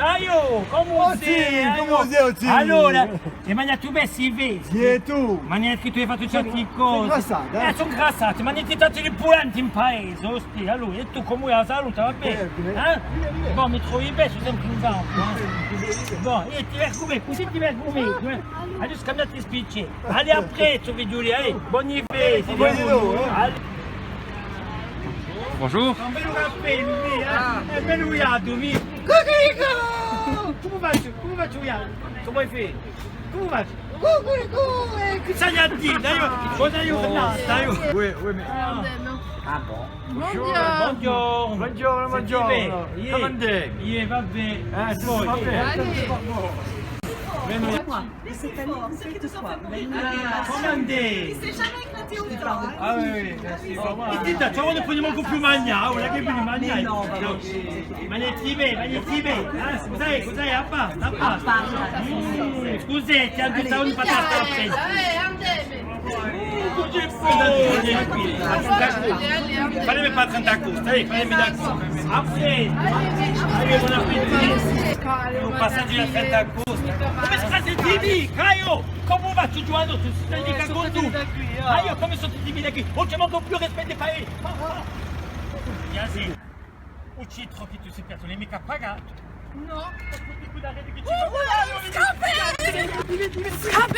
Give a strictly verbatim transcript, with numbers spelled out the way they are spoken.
Dai, oh, cumu sì, cumu sì, oh, sì. Allora, hai manghjatu bè, sì, vè? Sì, è tù? Ma ùn hè chì tù hai fattu certi cosi. Sò ingrassatu, eh? Eh, sò ingrassatu, ma ùn ci hè tantu di pulanti in paese, osti. Allora, è tù cumu hè a salute, và bè? Eh, bè. Eh? Bè, bè. Bon, mi trovi bè, sò sempre in campu, eh? Bè, bè. Bon, è ti vecu bè, cusì ti vecu bè, eh? Adesso scambiate spicci. Allez, à prestu, figlioli, eh? Boni festi, eh? Bonjour. Allez. Bonjour. Un bellu cappellu, mì, eh? Ah. Hè bellu ghjatu, mì. Cucuricù! Cumu facciu? Cumu facciu ghjatu? Cumu hai fattu? Cumu facciu? Cucuricù! Eh, chì ci hai da dì? Dai, oh, dai, oh, dai, oh. Oui, oui, mais... Ah bon? Bonjour. Bonghjornu. Bonghjornu, bonghjornu. Site bè? Iè. Cumu andate? Iè, và bè. Eh, tuttu và bè. Allez. Bè, ma... Mais cette année, vous faites quoi? L'animation. Cumu andate? Il s'est jamais éclaté autant, hein. Ah oui, oui, merci. È ti dà, ci vole più manghjà, ora chì veni manghjà. Ma nè, ti bè, ma nè, ti bè. Ah, scusate, scusate, abbasta, abbasta. Mm, scusate, ancu sta un patata. Fatemi pà trenta à costa, eh, fatemi da costa. Après, allez, bon appétit. Un passaggio da trenta à costa. Cumu state, Dì, Caio? Cumu facciu, Ghjuvanottu? Sò timida quì. Caio, cumu sò timida quì? Ùn ci hè mancu più rispettu pà... Piacè. U citru chì tù sì pigliatu, l'hai micca pagatu? Nò. Scappa! Scappa!